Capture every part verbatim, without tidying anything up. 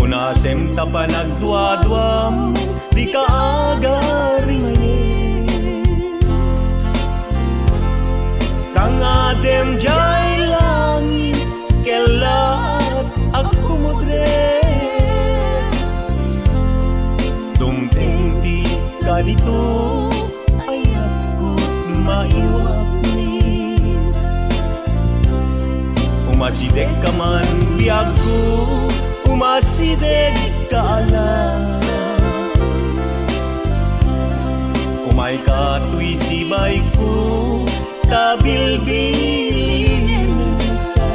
Nasem ta panagduaduam, dika agarimayen. Ta ngadem diay langit, kellaat agkumudre. Dumteng ti kanito, ayatko, maiwatmi. Umasidegka man, biagko, umasidegka, ala. Umayka toy sibayko, ta bilbilinenka.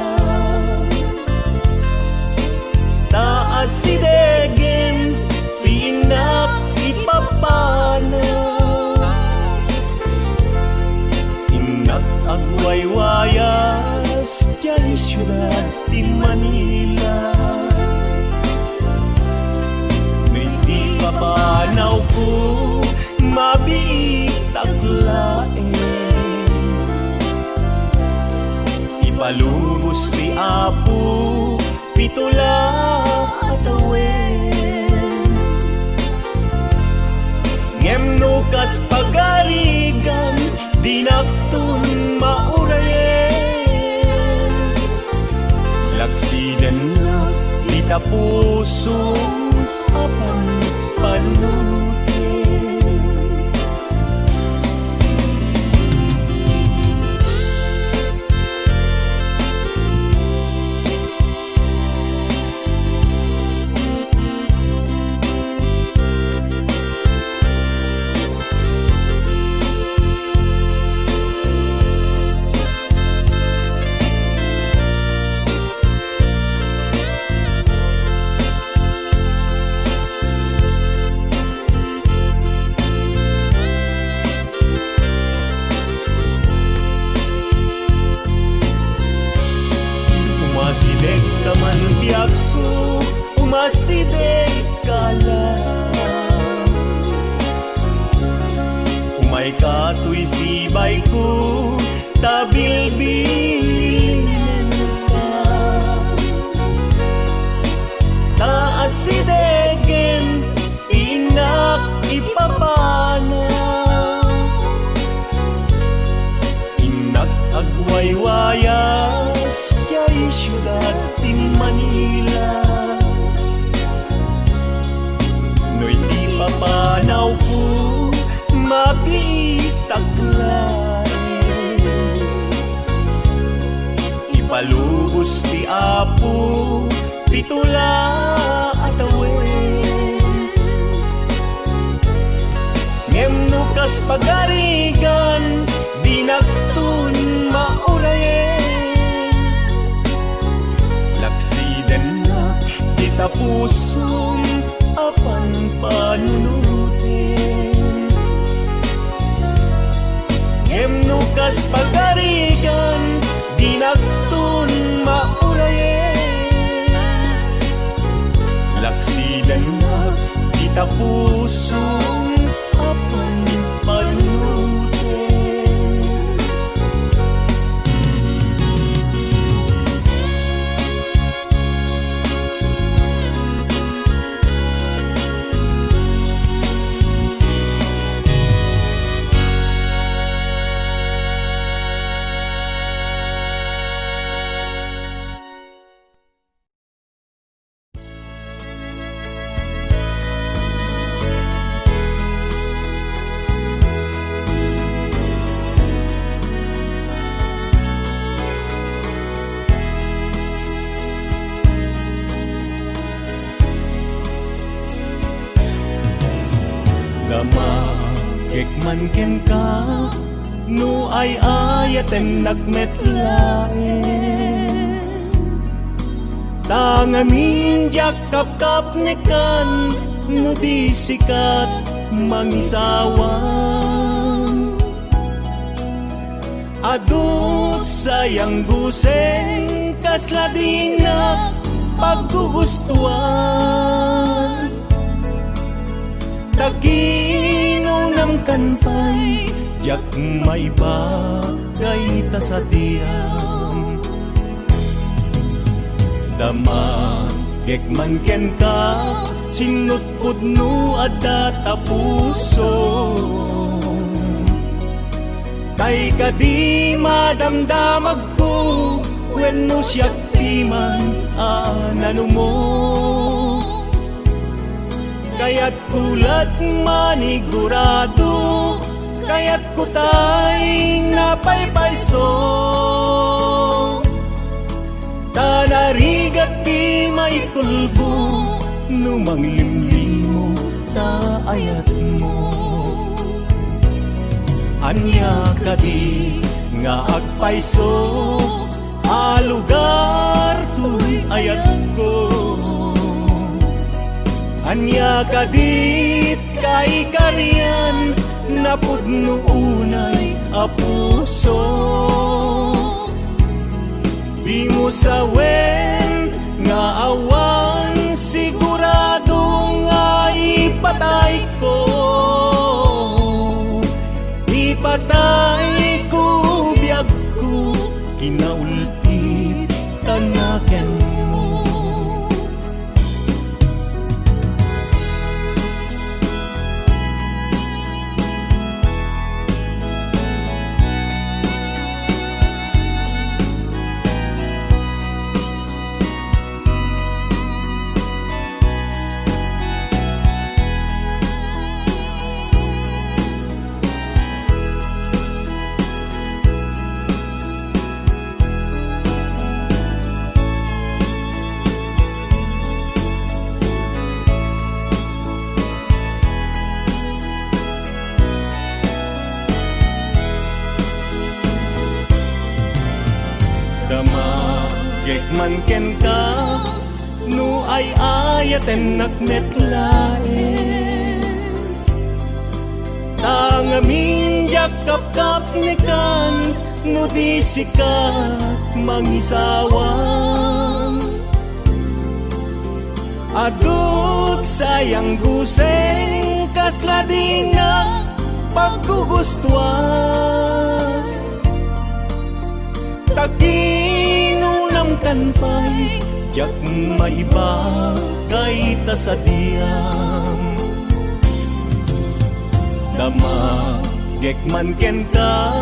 Ta asidegen ti innak ipapana. Innak agwaywayas diay siudad ti Manila. No iti papanawko, mabiitak laeng. Ipalubos ti Apo, pito la a tawen. Ngem no kas pagarigan, dinakton maurayen. Laksidennak dita pusom a panpanuten. Umasidegka man, biagko, umasidegka la. Umayka toy sibayko, ta bilbilinenka. Ta asidegen ti innak ipapana. Innak agwaywayas diay siudad ti Manila. No iti papanawko, mabiitak laeng. Ipalubos ti Apo, pito la a tawen. Ngem no kas pagarigan, dinakton maurayen. Laksidennak dita pusom a panpanunuten. Ngem no kas pagarigan, dinakton maurayen. Laksidennak dita pusom a panpanunuten. Damagek man kenka, no ay-ayatennak met laeng. Ta ngamin diak kapkapnekan no di sikat mangisawa. Adu sayang guseng kasla dinak paggugustuan. Ta kinunamkan pay diak maibagay ta sadiam. Dama Gek man kenka, sinno ti pudno adda ta puso. Tay kadi madamdamagko, wenno siak ti man a nanumo. Kayatko lat manigurado, kayatko tay napaypayso. Ta narigat ti maikulbo no manglimlimo ta ayatmo. Ania kadi nga agpayso a lugar toy ayatko? Ania kadit kaikarian napudno unay a puso? Dimo sawen nga awan sigurado nga ipatayko. Ipatayko biagko, kinaulpit ta nakenmo. Damagek man kenka, no ay-ayatennak met laeng. Ta ngamin diak kapkapnekan no di sika mangisawam. Adut sayang guseng kasla dinak paggugustuan. Ta kinunamkan pay, diak maiba kayta sadiam. Damagek man kenka,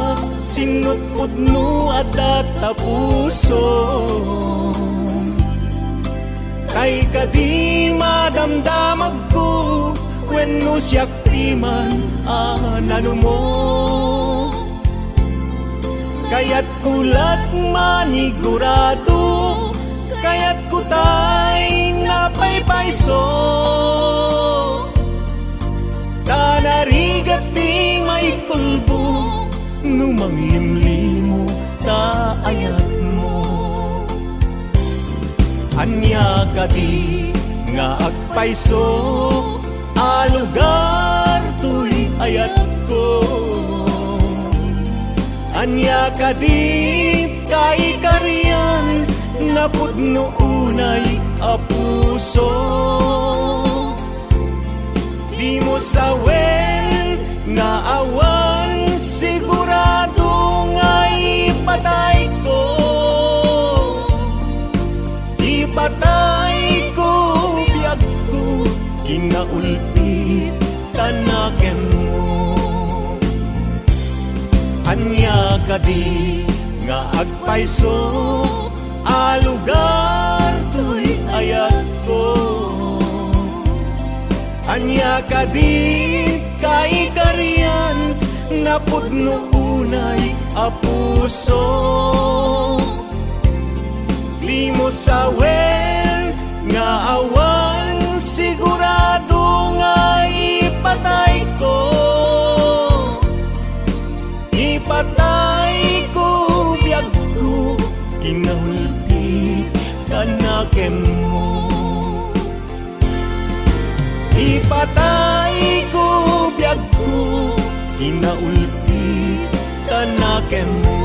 sinno ti pudno adda ta puso. Tay kadi madamdamagko, wenno siak ti man a nanumo. Kayatko lat manigurado, kayatko tay napaypayso. Ta narigat ti maikulbo no manglimlimo ta ayatmo. Ania kadi nga agpayso a lugar toy ayatko? Ania kadi kaikarian napudno unay a puso? Dimo sawen nga awan sigurado nga ipatayko. Ipatayko biagko, kinaulpit ta nakenmo. Ania kadi nga agpayso a lugar toy ayatko? Ania kadi kaikarian napudno unay a puso? Dimo sawen nga awan sigurado nga ipatayko. Ipatayko biagko, kinaulpit ta nakenmo. Ipatayko biagko, kinaulpit ta nakenmo.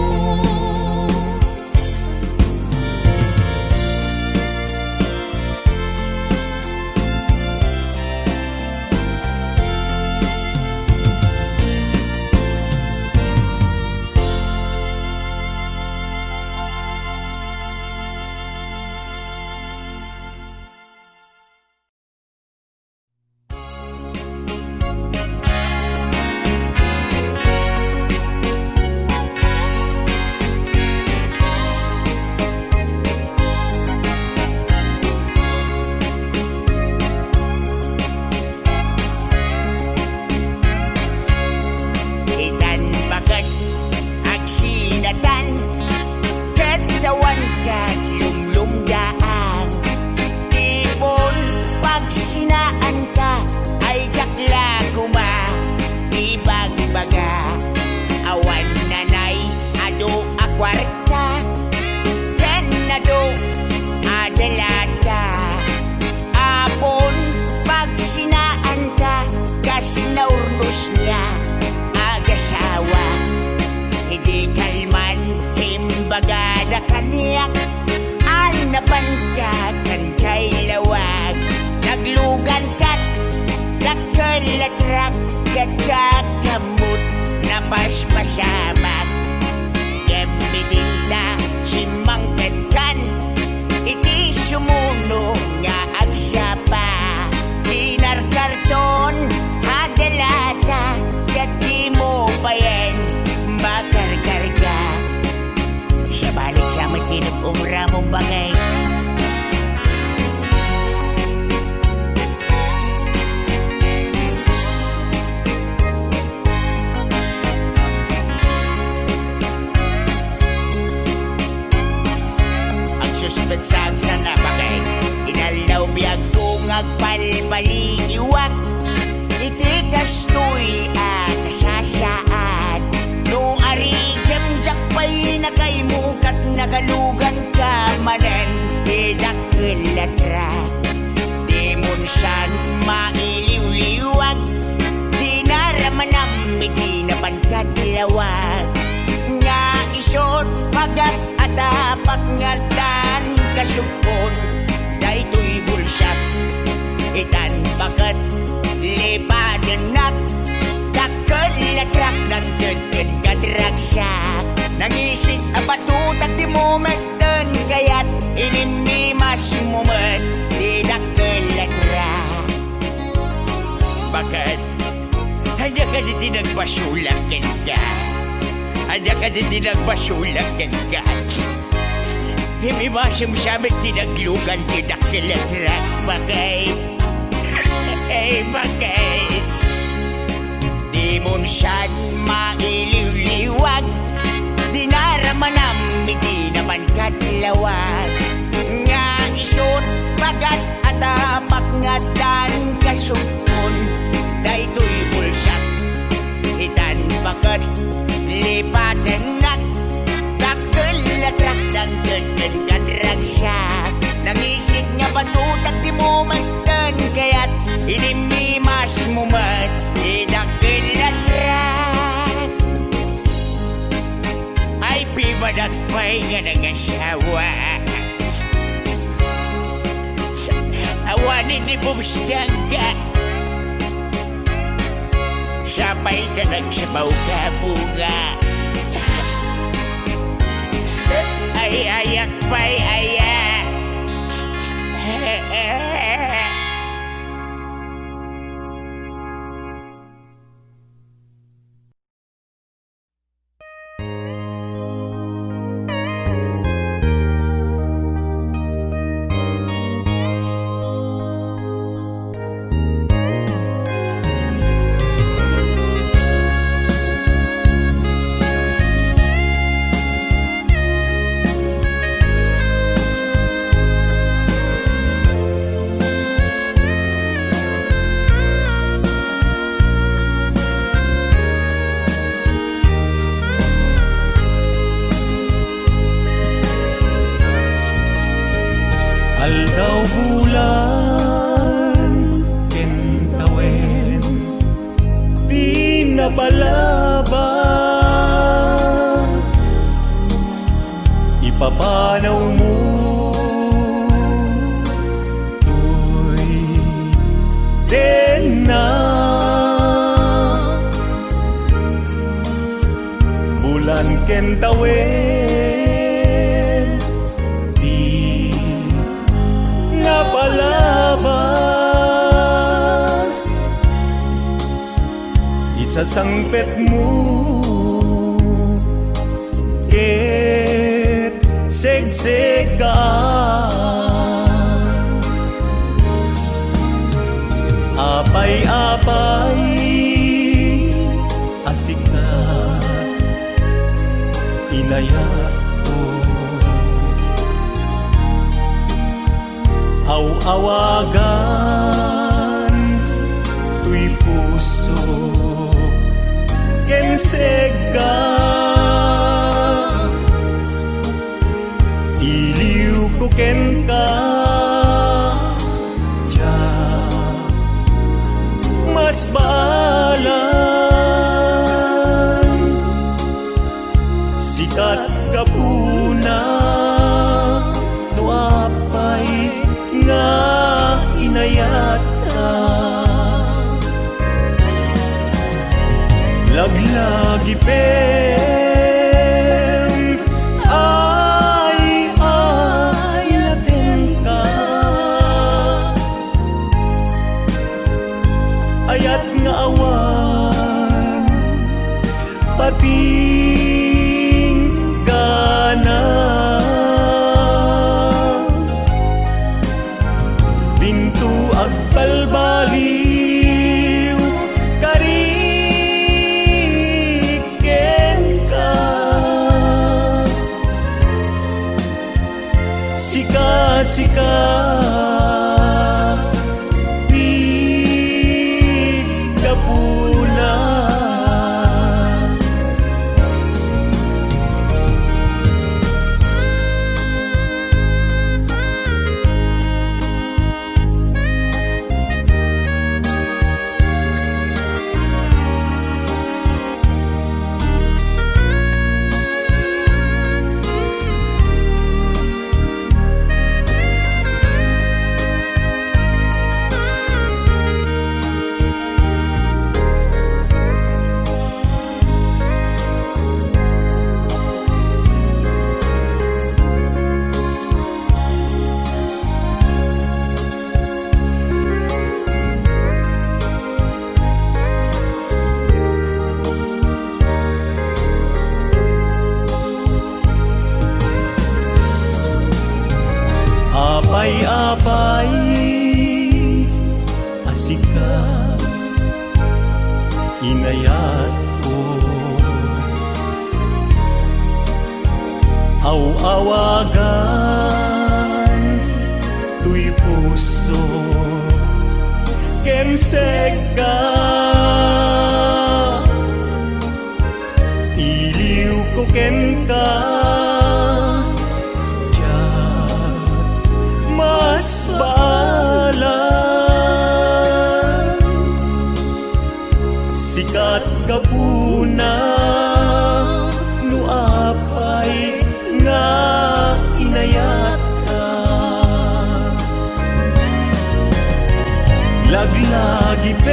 Agada kaniak, alnabanka kan jay lawag. Naglugankat, dakkel a trak, ket diak ammot napaspasamak. Ngem idinta simmangpetkan iti sumuno nga agsapa. Dinarkarton a dalata, ket dimo payen makarkarga. Siya balik sa met ti nag-umramong bagay. Agsuspetsa agsanna, bakay. Inaldaw biagko nga agbalbaliiwak iti kastoy a kasasaad. No arikem, diak pay nakaimukat, nakaluganka manen ti dakkel a trak. Dimon san mailiwliwag, dinaramanam iti napan kadlawag. Nga isut' pagat a tapak nga addan kasukon daytoy bulsak. Itan paket lipatennak, dakkel a trak nangted ken kadragsak. Nangisig a batutak ti mumet ten kayat, inimmimasmo met ti dakkel a trak. Baket, ania kadi ti nagbasolak kenka? Ania kadi ti nagbasolak kenka? Immimasem sa met ti naglugan ti dakkel a trak, bakay. Ay, bakay. Dimon san mailiwliwag, dinaramanam iti napan kadlawag. Nga isut' pagat a tapak nga addan kasukon daytoy bulsak. Itan paket lipatennak, dakkel a trak nangted ken kadragsak. Nangisig nga batutak ti mumet ten kayat, inimmimasmo met ti dakkel a trak. Ay, pibadak pay nga nagasawa. Awanen ni Bubs Tiangga. Siya pay ti nagsibaw ka, bunga. Ay, ayak pay, aya. Aldaw, bulan ken tawen ti napalabas. Ipapanawmo toy tenna. Bulan ken tawen ti napalabas. Isasangpetmo ket segseggaan. Apay-apay a sikat inayatko. Aw-awagan toy pusok ken segga. Iliwko kenka, diak masbalan. Sikat gapu Balbaliw kari kenka. Sika, sika, ti gapuna. Apay, apay, a sika inayatko. Aw-awagan toy puso ken sekka. Iliwko kenka, diak mas balang. Sika ti gapuna no apay nga inayatka. Laglagipem,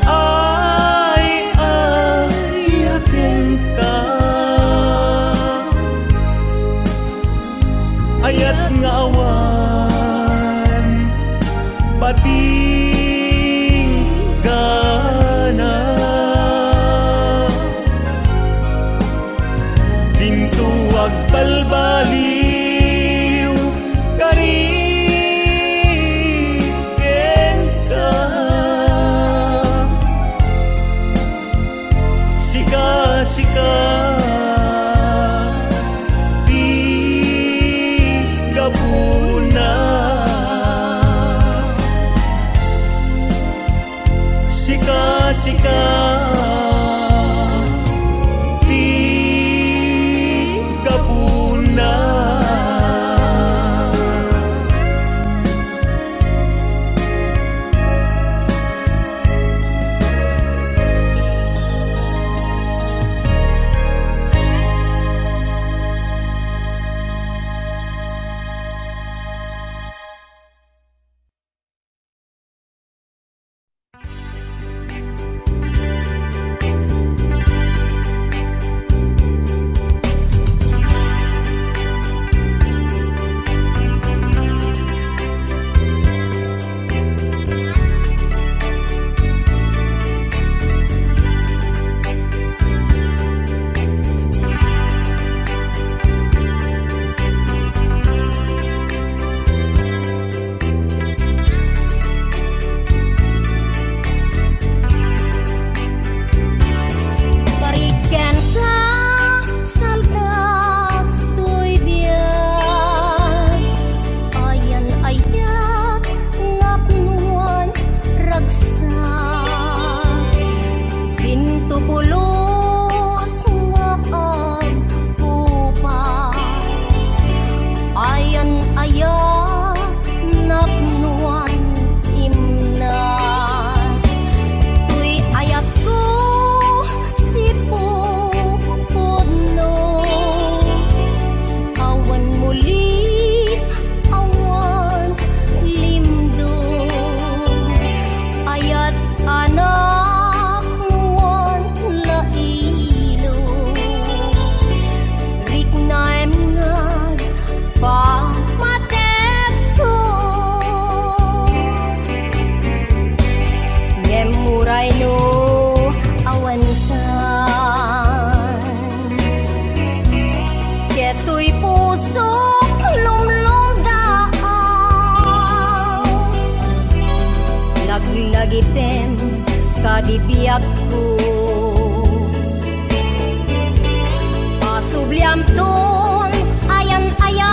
ay, ay, a kenka. Ayat nga awan patinggana. Dinto agbalbaliw kari kenka. Sika, sika, ti gapuna. Ipem kadi biagko. Pasubliamton ayan-aya.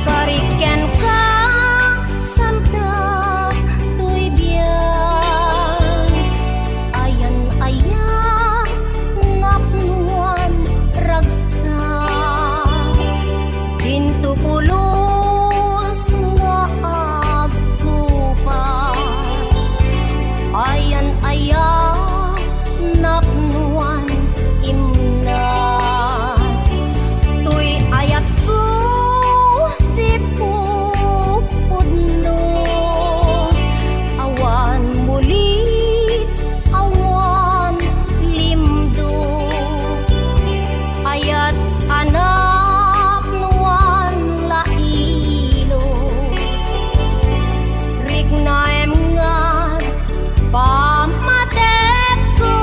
Kari kenka, saldak toy biag. Ayan-ayan napnoan ragsak. Dinto pulos nga agkupas. Ayan-ayan napnoan imnas. Toy ayatko sipupudno. Awan mulit, awan limdo. Ayat a napnoan la ilo. Riknaem nga pammatekko.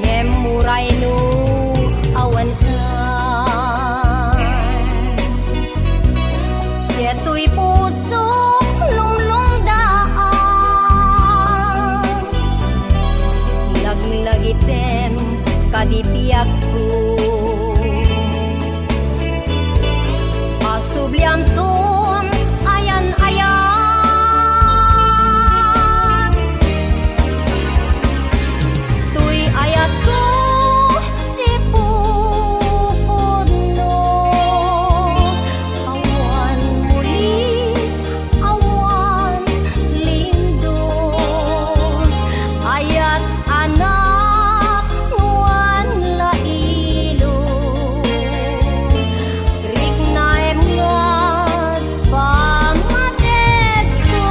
Ngem uray no awankan, detoy pusok lumlumdaan. Laglagipem kadi biagko. Pasubliamton ayan-ayan. Toy ayatko sipupudno. Awan muli, awan lindo. Ayat a napnoan la ilo. Riknaem nga pammatekko.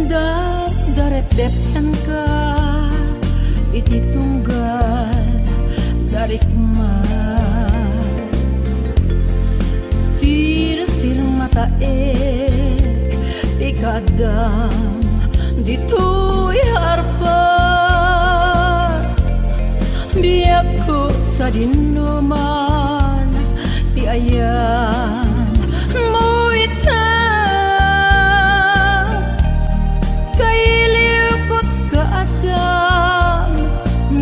Dardarepdeptanka iti tunggal darikma. Sirsirmataek ti kaaddam ditoy arpa. Biagko sadino man ti ayan mo ita. Kailiwkot kaaddam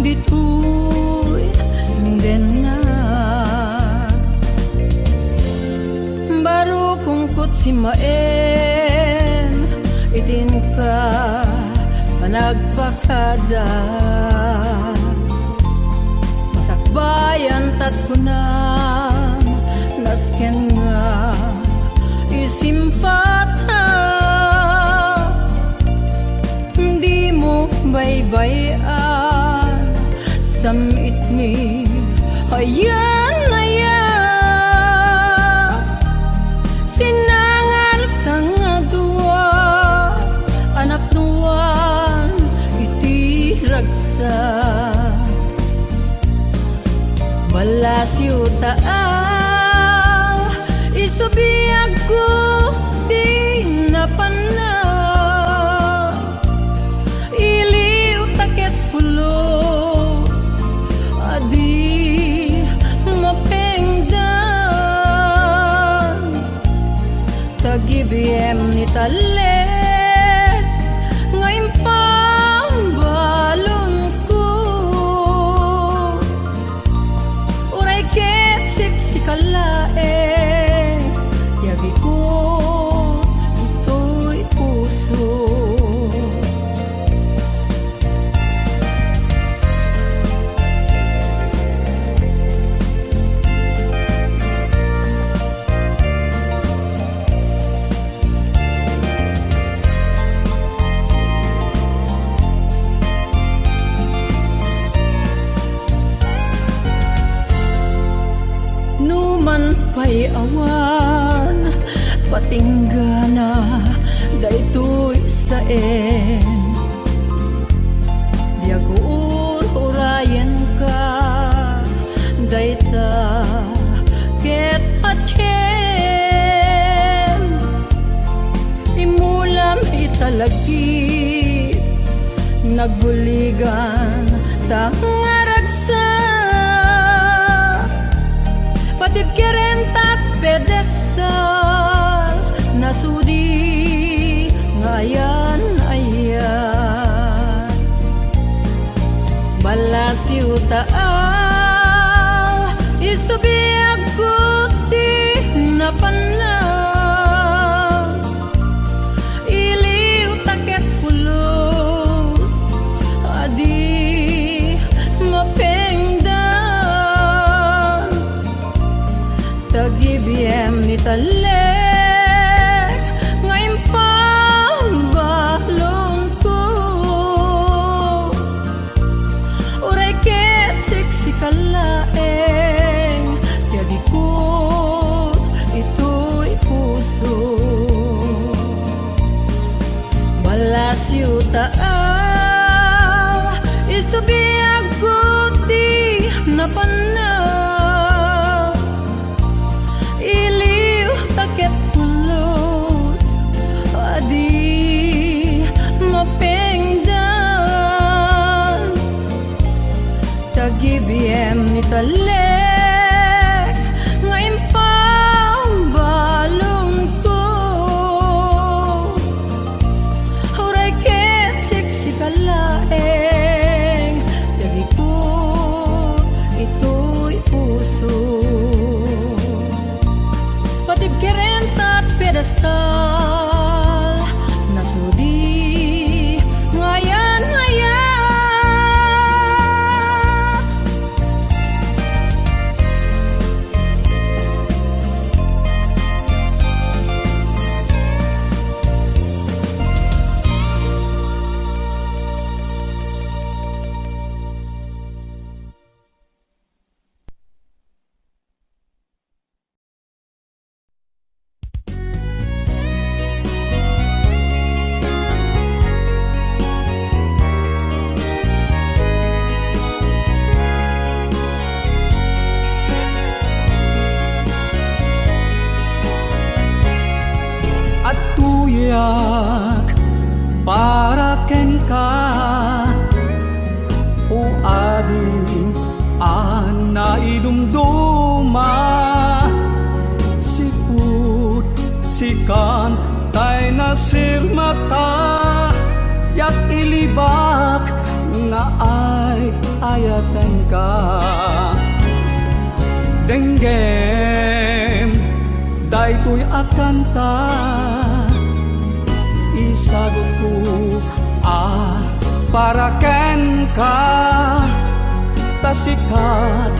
ditoy denna. Baro kungkot simmaem iti inka panagpakada. Masakbayan ta kunam nasken nga isimpata. Dimo baybay-an sam-itmi ayan-aya. Sinangalta nga dua a napnoan iti ragsak. Balasiw ta a, isu biagko ti napanna. Iliwta ket Patinggana daytoy saen, biag ur-urayenka dayta ket patien. Imulam ita lagip, nagbuligan ta ngaragsak. Patibkeren ta pedestal, nasudi nga ayan-ayat. Balasiw ta a, isu biag ti napanna. Iliw ta ket pulos, adi mapengdan. Tagibiem ni talek nga impambalonko. Uray ket siksika laeng ti agikut itoy puso. Balasiw ta a, isu biag ti napanna. Iliw ta ket pulos, adi mapengdan. Tagibiem ni talek nga impambalonko. Uray ket siksika laeng ti agikut itoy puso. Patibkeren ta pedestal, nasudi nga ayan-ayat. Adtoyak para kenka, O Adi a naidumduma. Sipud sikan tay nasirmata, diak ilibak nga ay-ayatenka. Denggem daytoy a kanta, isagutko a para kenka, ta sikat,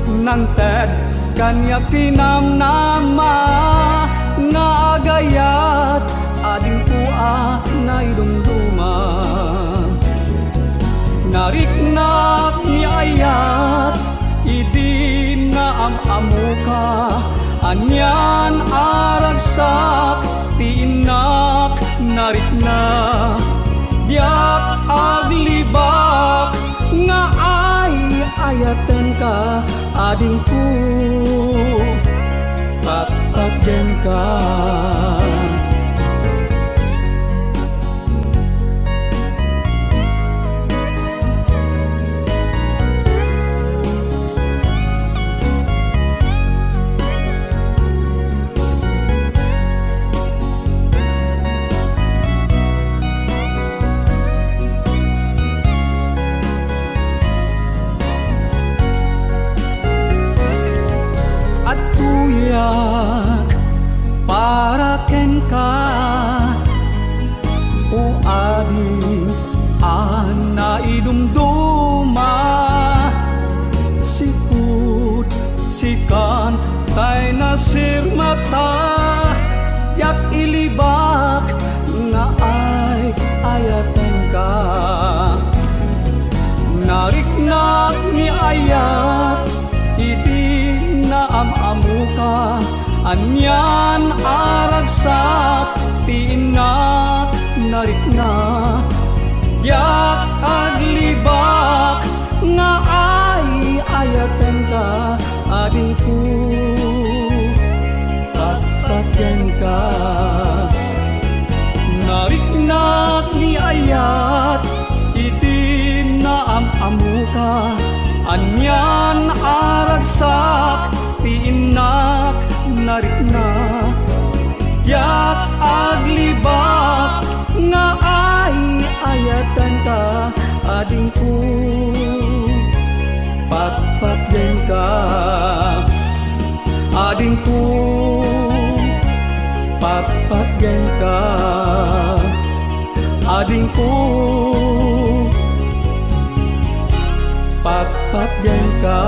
nanted kaniak ti namnama nga agayat, adingko a naidumduma. Nariknak ni ayat idi naam-ammoka, anian a ragsak ti innak narikna. Diak aglibak nga ay-ayatenka, adingko patpatgenka. Adtoyak para kenka, O Adi a naidumduma. Sipud sikan tay nasirmata, diak ilibak nga ay-ayatenka. Nariknak ni ayat idi naam-ammoka, anian a Sak ti innak narikna, diak aglibak nga ay-ayatenka, adingko, patpatgenka. Nariknak ni ayat idi naam-ammoka, anian a ragsak ti innak narikna. Diak aglibak nga ay-ayatenka, adingko, patpatgenka. Adingko, patpatgenka. Adingko, patpatgenka.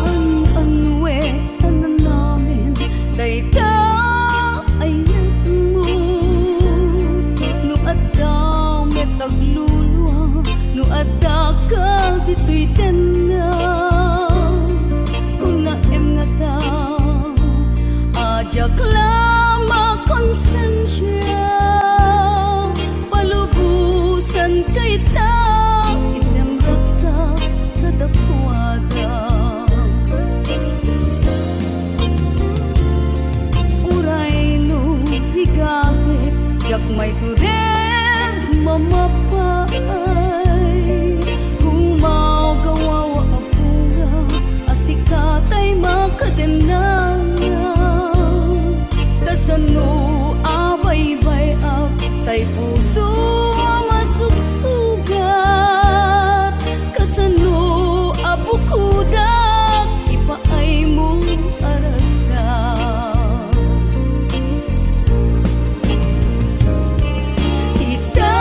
An-annuek a nanamen dayta a yatmo. No adda met aglulua, no addaka ditoy tengnga, kunaem ngata a diak la makonsensia. Palubosanka ita, item ragsak kadakuada. Uray no rigatek, diak maitured mamapaay. Gumawgawawa a bunga a sika tay makadennanan. Kasano a baybay-ak tay puso a masugsugat? Kasano a bukodak ipaaymo a ragsak? Ita,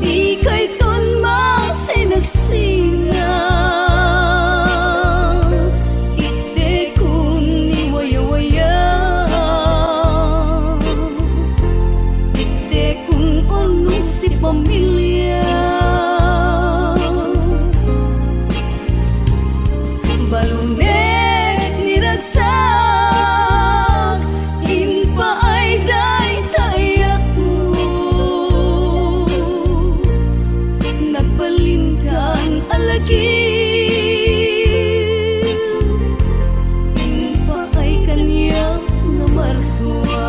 dikayton masinasinga. Itdekon ni wayawaya. Itdekon unno si pamilia. Balunek ni ragsak, impaay dayta a yatmo. Nagbalinkan a lagip, impaay kaniak nga marsua.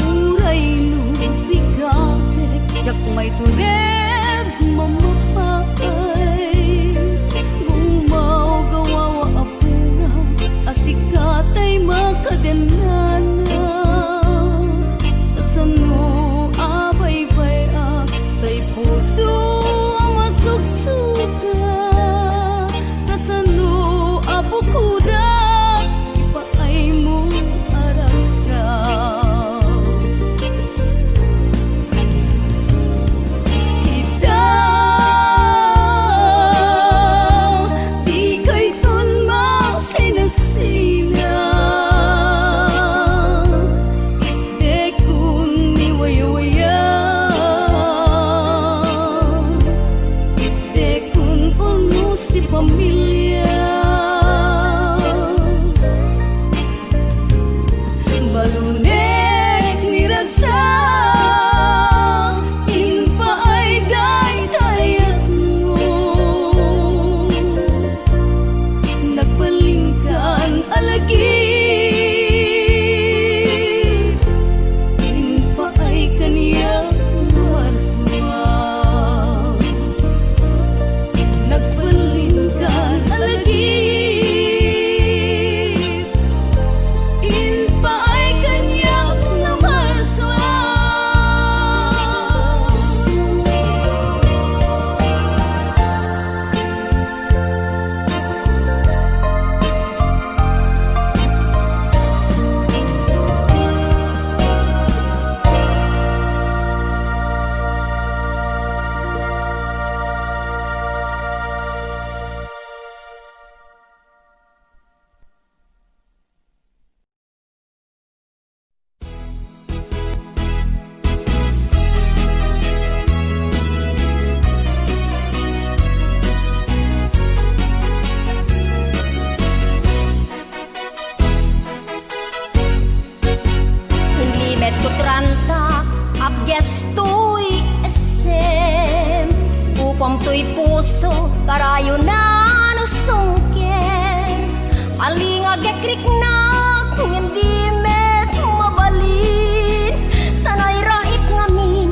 Uray no rigatek, diak maitured mamapaay. Gumawgawawa a bunga a sika tay makadennanan. Kasano a baybay-ak tay puso a masugsugat? Kasano a bukodak ipaaymo a ragsak? Kutranta, abges toy essem. Ukom toy puso, karayo na no sungkem. Aling agekriknak, ngem di met mabalin. Tanay rait ngamin,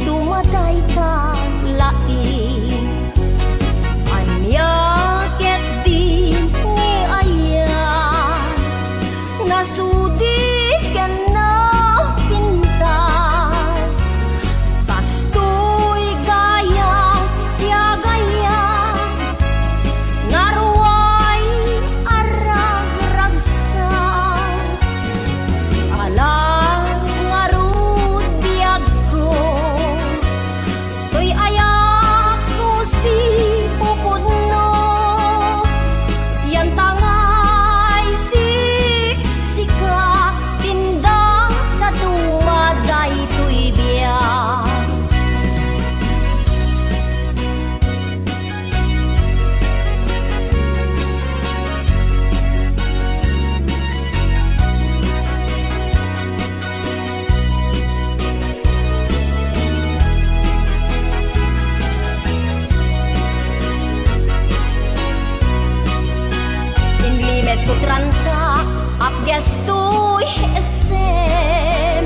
dumaday ta laing. Ania ket di ni aya. Nasudi ken napintas, kastoy gayam ti agayat, nga ruay a ragragsak. Ala ngarud biagko, toy ayat ko sipupudno, yan tangay siksika, tinda ta dumaday toy biag. Inlimed ko tranta, apdias toy essem.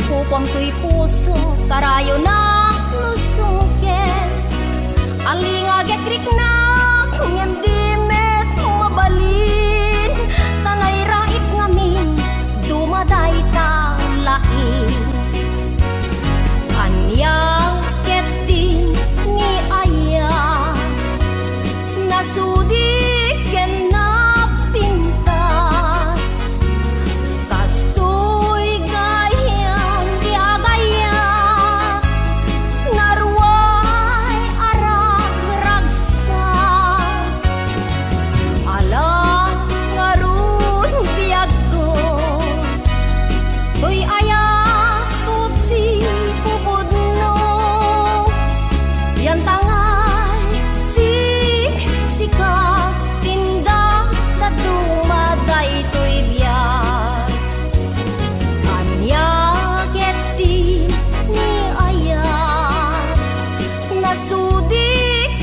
Kukuam toy puso, karayo na no sungkem. Aling agekriknak, ngem di met mabalin. Tanay rait ngamin, dumaday ta laing. Ania ket di ni aya, nasudi ken napintas. Kastoy gayam ti agayat, naruay a ragragsak. Ala ngarud biagko, toy ayat ko sipupudno, yan tangay siksika, tinda ta dumaday toy biag. Ania ket di ni aya, nasudi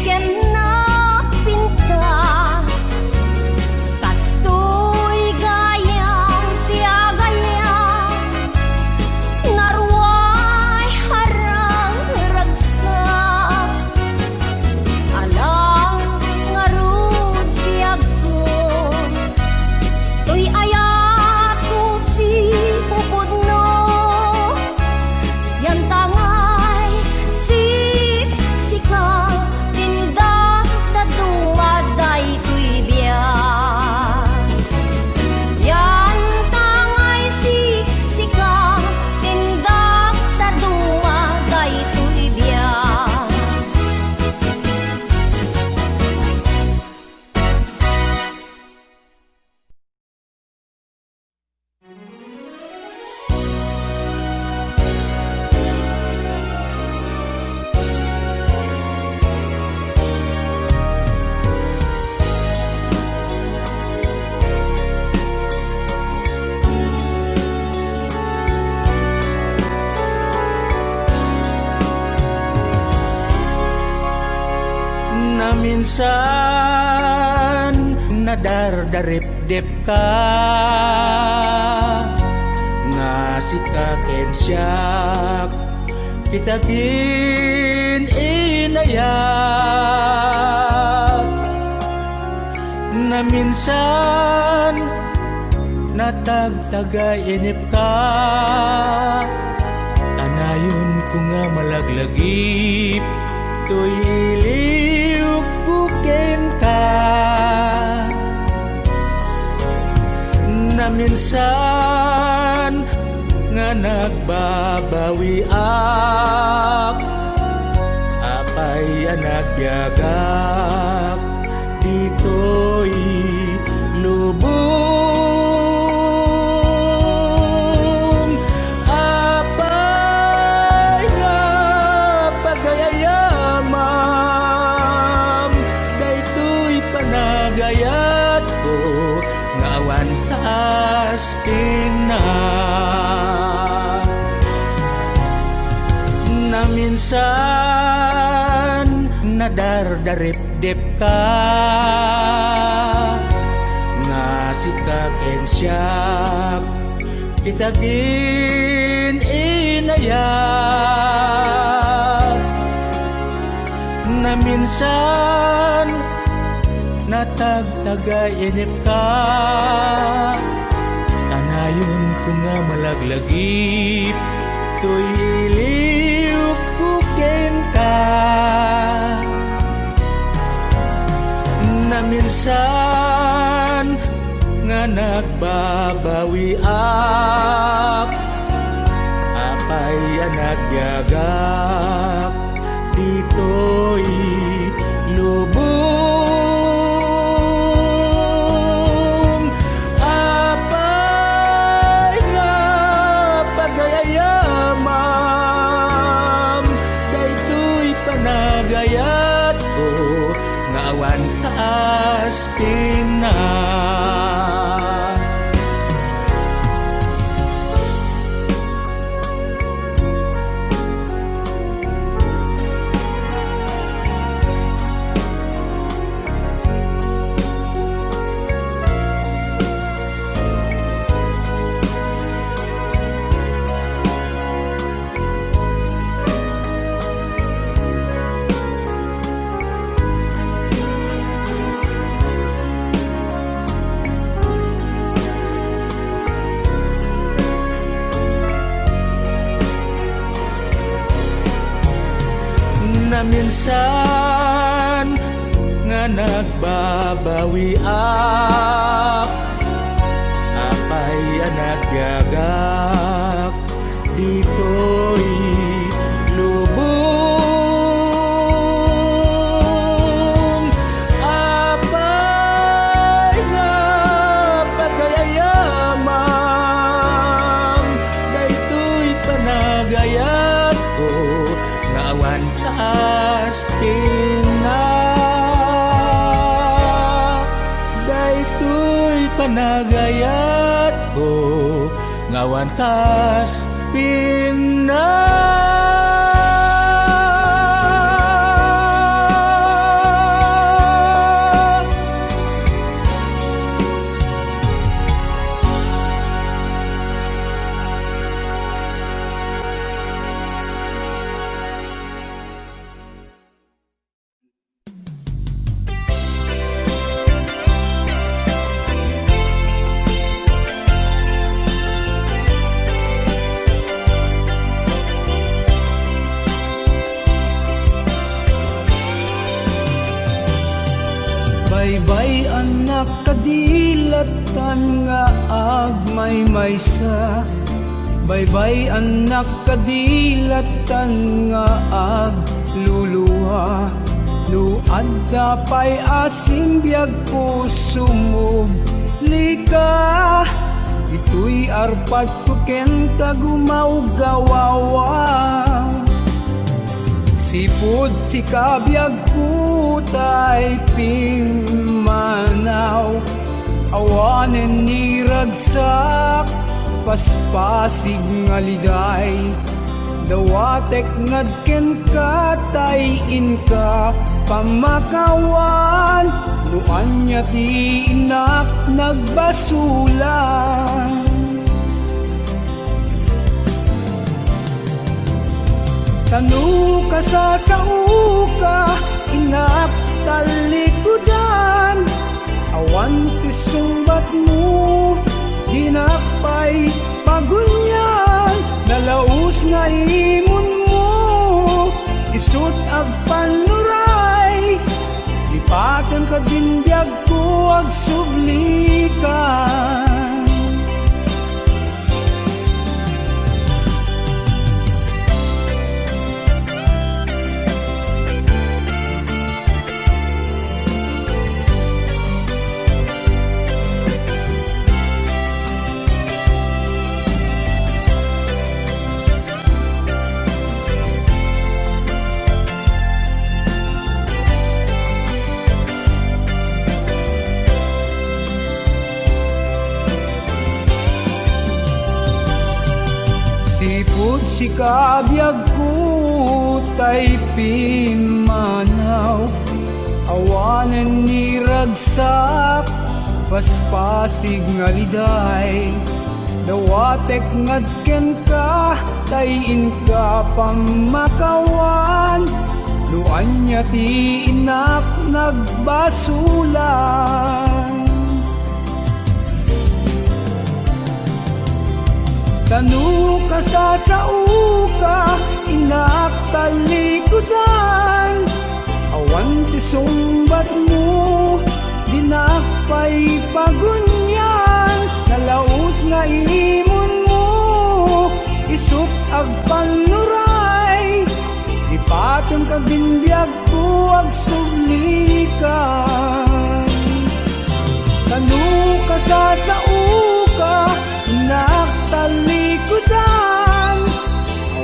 ken napintas. Kastoy gayam ti agayat, naruay a ragragsak. Ala ngarud biagko, toy ayat ko sipupudno, yan tangay siksika, tinda ta dumaday toy biag. Yan tangay siksika, tinda ta dumaday toy biag. Naminsan, nadardaripdipka, nga sika ken siak, kita gin inayat. Naminsan, natagtagay inipka, kanayonko nga malaglagip toy iliwko kenka. Naminsan nga nagbabawiak, apay a nagbiagak ditoy lubong. Apay nga pagayayamam daytoy panagayatko nga awan kas-, Ina, Minsan nadardaripdipka nga sika ken siak, kita gin inayat. Na minsan natagtagainipka, kanayonko nga malaglagip toy iliwko kenka. Na minsan nga nagbabawiak, apay a nagyagak ditoy lubong. Apay nga pagayayamam daytoy panagayatko nga awan kaasina. Na minsan nga nagbabawiak, apay a nagyagak ditoy lubong. Apay nga pagayayamam daytoy panagayatko nga awan kaasina. Daytoy panagayatko nga awan kaspina. Baybay-annak kadi latan nga agmaymaysa. Baybay-annak kadi latan nga agluluha. No adda pay a simbiagko, sumublika. Ditoy arpadko kenka gumawgawawa. Sipud sika biagko tay pimmanaw. Awanen ni ragsak, paspasig nga liday. Dawatek ngad kenka tay inka pamakawan. No ania ti innak nagbasolan. Ta no kasasaoka, innak, tallikudan. Awan ti sungbatmo, dinak pay pagunian. Nalaus nga imunmo, isut' agpannuray. Lipatenka din biagko, agsublika. Kud sika, biagko, tay pimmanaw, awanen ni ragsak, paspasig nga liday. Dawatek nga kenka, tay inka pammakawan, no ania ti inak nagbasolan. Ta no kasasaoka, inak talikudan, awan ti sungbatmo, dinak pay pagunyan. Nalaus nga imunmo, isut' agpannuray, ipatemka din biagko, agsublikay. Ta no kasasaoka, inak talikudan,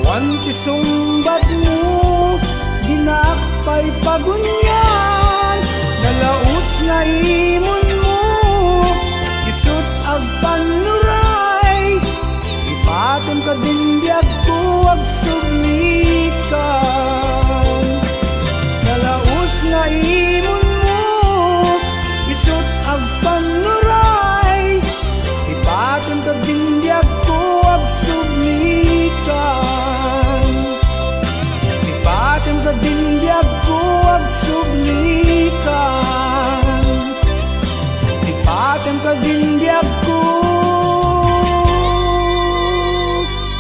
awan ti sungbatmo, dinak pay pagunyan. Nalaus nga imunmo, isut' agpannuray, ipatemka din biagko, agsublikay. Nalaus nga imunmo, isut' agpannuray, ipatemka din biagko, agsublikay. Ipatemka din biagko, agsublikay. Ipatemka din biagko,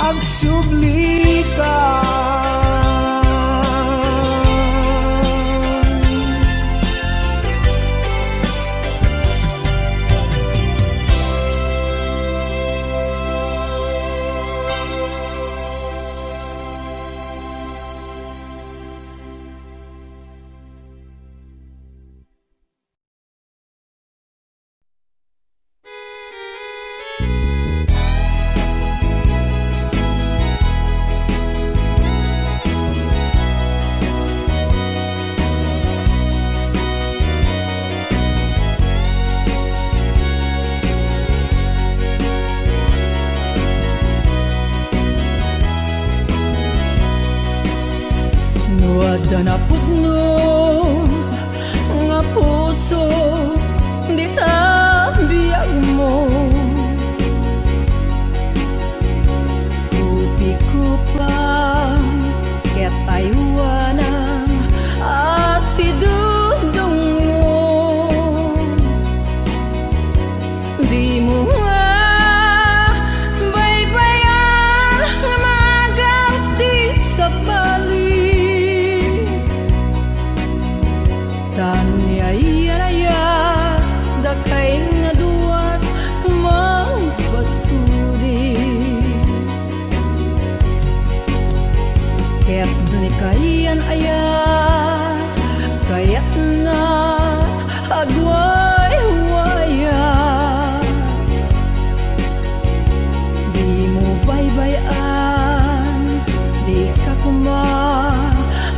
agsublikay. No adda napudno nga puso dita biagmo, kupikupam ket aywanam a sidudongmo. Dimo nga baybay-an nga maagak ti sabali. Ta ni ayan-ayat dakay nga duat mangpasuli. Ket no ni kayan-ayat, kayatna agwaywayas. Dimo baybay-an, dika koma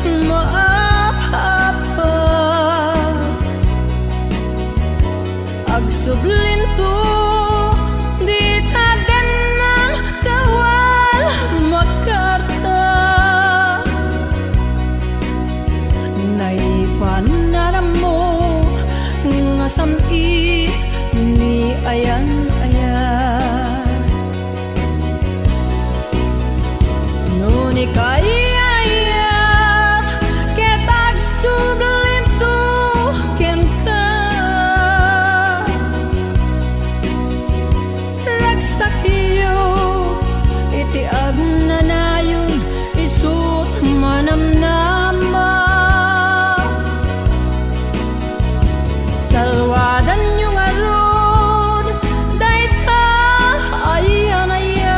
maap-apas. Agsublinto dita dennang kawal makarta. Naipan a nammo nga sam-it ni ayan-ayat. No ni kayan-ayat ket agsublinto kenka, ragsakyo iti agnanayon, isut' manamnama. Salwadanyo ngarud dayta ayan-ayat.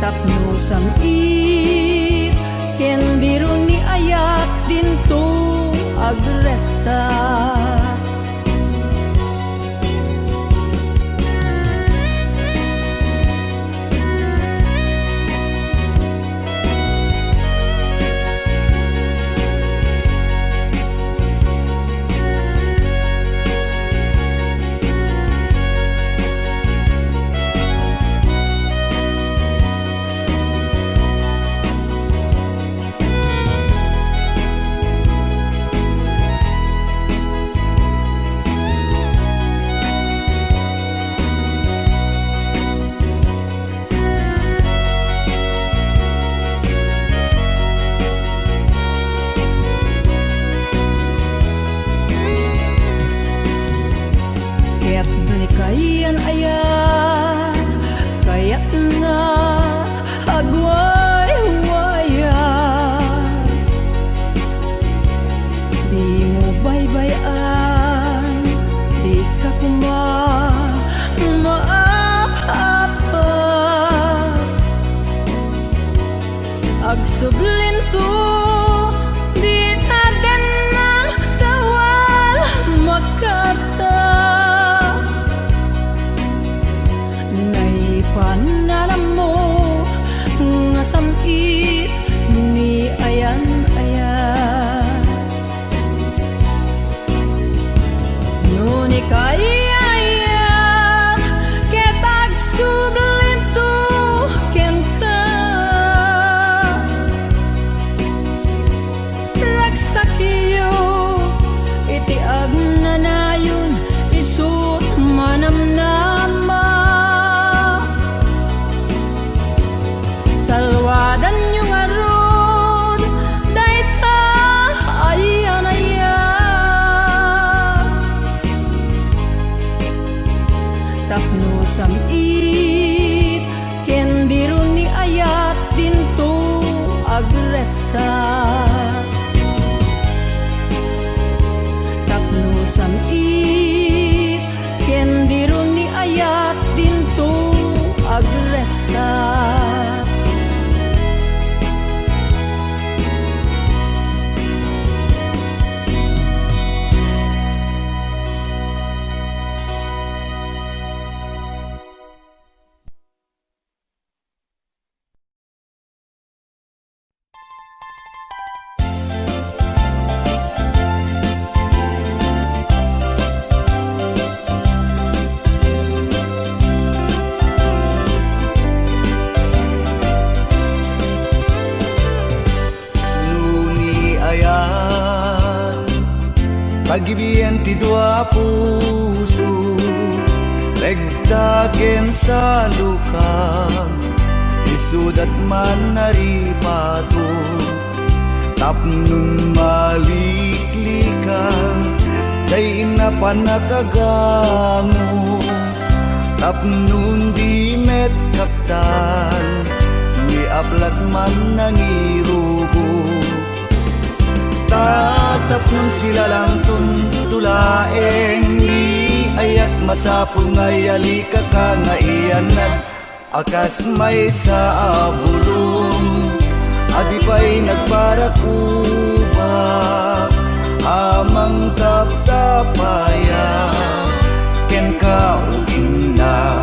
Tapno sam-it ken diro ni ayat dinto agresta. Pannanammo nga sam-it ni ayan-ayan. No ni kayayat ket agsublinto kenka, ragsakyo iti agnanayon, isut' manamnama. Salwadanyo ngarud dayta ayan-ayan. Tapno sam-it ken diro ni ayat dinto agresta. Tapno sam-it ken diro ni ayat dinto agresta. No ni ayat, pagibien ti dua a puso, regta ken salukag, isudat man a ripato. Tapnon maliklikan, dayna pannakagango. Tapnon di met kaptan, ni aplat man nangirubo. Ta tapnon silalangton to laeng ni ayat, masapul nga iyalikaka nga iyanat a kas maysa a bulong a di pay nagbarakubak a mangtaptapaya kenka, o inna.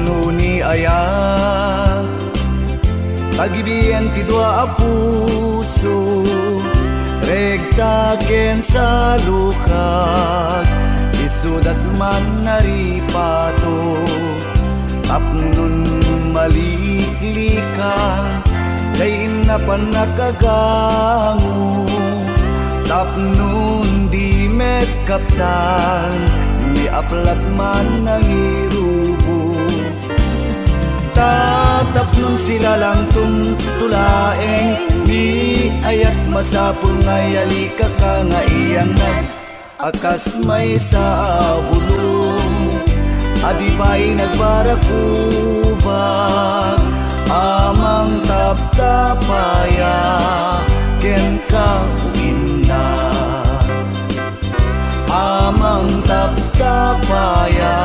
No ni ayat, pagibien ti dua a puso, regta ken salukag, isudat man a ripato. Tapnon maliklikan, dayna pannakagango. Tapnon di met kaptan, ni aplat man nangirubo. Ta tapnon silalangton to laeng ni ayat, masapul nga iyalikaka nga iyanat a kas maysa a bulong a di pay nagbarakubak a mangtaptapaya kenka, o inna. A mangtaptapaya